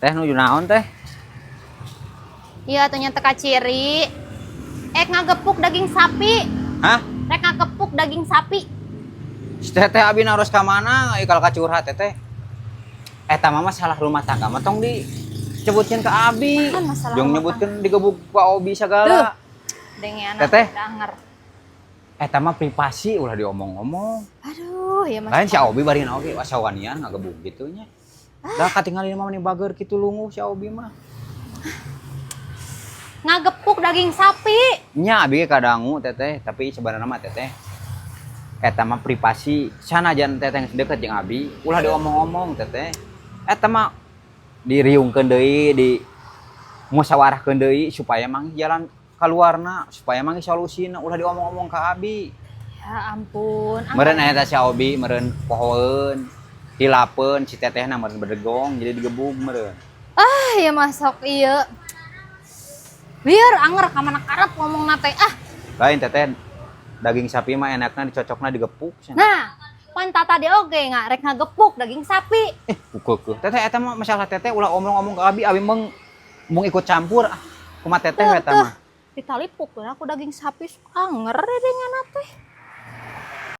Teh, nuju naon, Teh? Iya atuh nya teka ciri. Ek ngagepuk daging sapi. Hah? Rek ngagepuk daging sapi. Si Teteh, abi naros ka mana? Ieu kalau curhat, Teteh. Eta mah masalah rumah tangga mah tong disebutkeun ke abi. Kan masalah Jong rumah. Nyebutkeun digebuk ku Obi segala. Dengeana Teteh. danger. Eta mah privasi, ulah diomong-omong. Aduh, ya mas. Lain si Obi bari oge asa wanian ngagebuk gitu nya. Dah katingali mah meni bager kitu, lunguh si Obi mah. Ngagepuk daging sapi. Nya abi ge kadangu, Teteh, tapi sebenarnya mah, Teteh, eta mah privasi. Sanajan Teteh geus deket jeung abi, ulah diomong-omong, Teteh. Eta mah diriungkeun deui, di musyawarahkeun deui supaya manggih jalan keluarna, supaya manggih solusina, ulah diomong-omong ka abi. Ya ampun. Ah, Meureun eta si Obi meureun pohoeun, hilapeun si Tetehna meureun bedegong, jadi digebug meureun. Ah, ya masuk iya. Biar anger ka mana karep ngomong teh ah. Lain, Teteh, daging sapi mah enakna dicocokna digepuk cenah. Nah, pan tadi oge nggak rek ngagepuk daging sapi. Eh, ukeukeun. Teteh, eta mah masalah Teteh, ulah omong-omong ke abi, abi meng mung ikut campur ah. Kumaha Teteh Tuh, eta tuh. Mah. Ditalipuk aku daging sapi, anger dengeana teh.